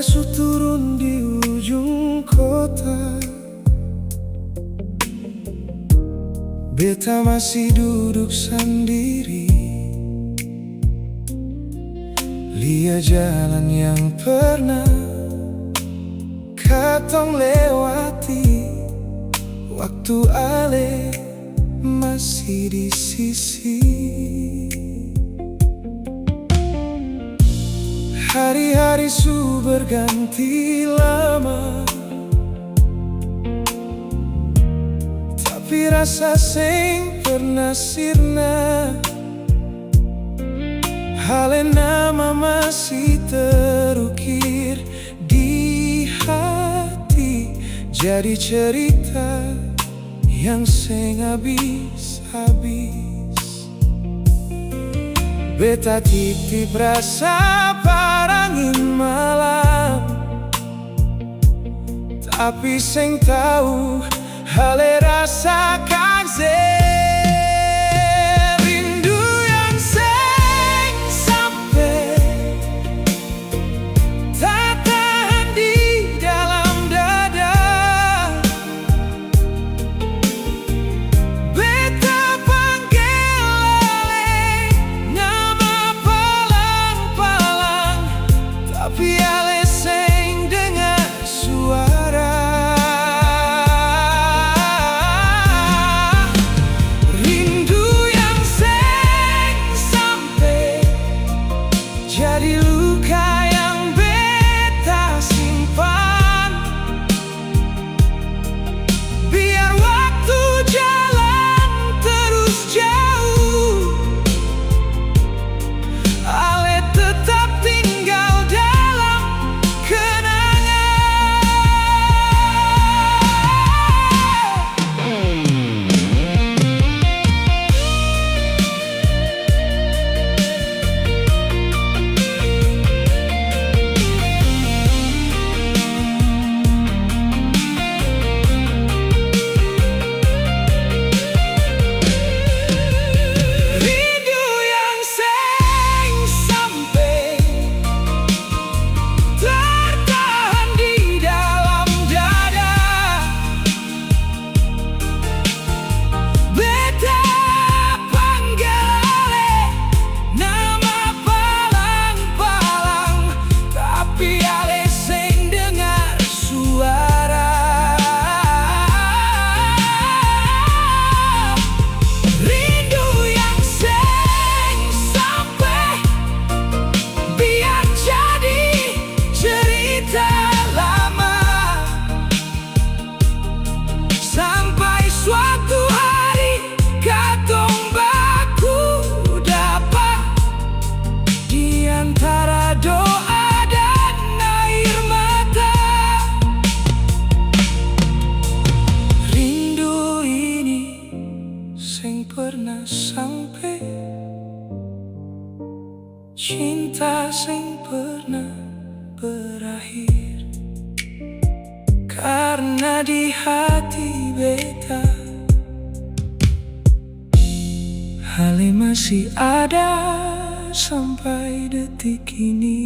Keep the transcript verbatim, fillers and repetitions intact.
su turun di ujung kota, beta masih duduk sandiri. Lia jalan yang pernah katong lewati waktu ale masih di sisi. Hari-hari su berganti lama, tapi rasa seng pernah sirna. Ale nama masih terukir di hati, jadi cerita yang seng abis-abis. Beta titip rasa par angin malam, tapi seng tau ale rasakan seng. Rindu yang seng sampe tatahan di dalam dada. Beta panggel ale nama palang-palang, tapi ale seng dengar suara. Rindu yang seng sampe jadi luka yang beta simpan. Biar waktu jalan terus jauh, ale tetap tinggal dalam kenangan. Rindu yang seng sampe tertahan di dalam dada. Beta panggel ale nama palang-palang, tapi ale seng dengar suara. Rindu yang seng sampe biar jadi cerita lama. Sampai suatu hari katong baku dapa di antara doa dan air mata. Rindu ini seng pernah sampe. Cinta seng pernah berakhir, karna di hati beta, ale masih ada sampai detik ini.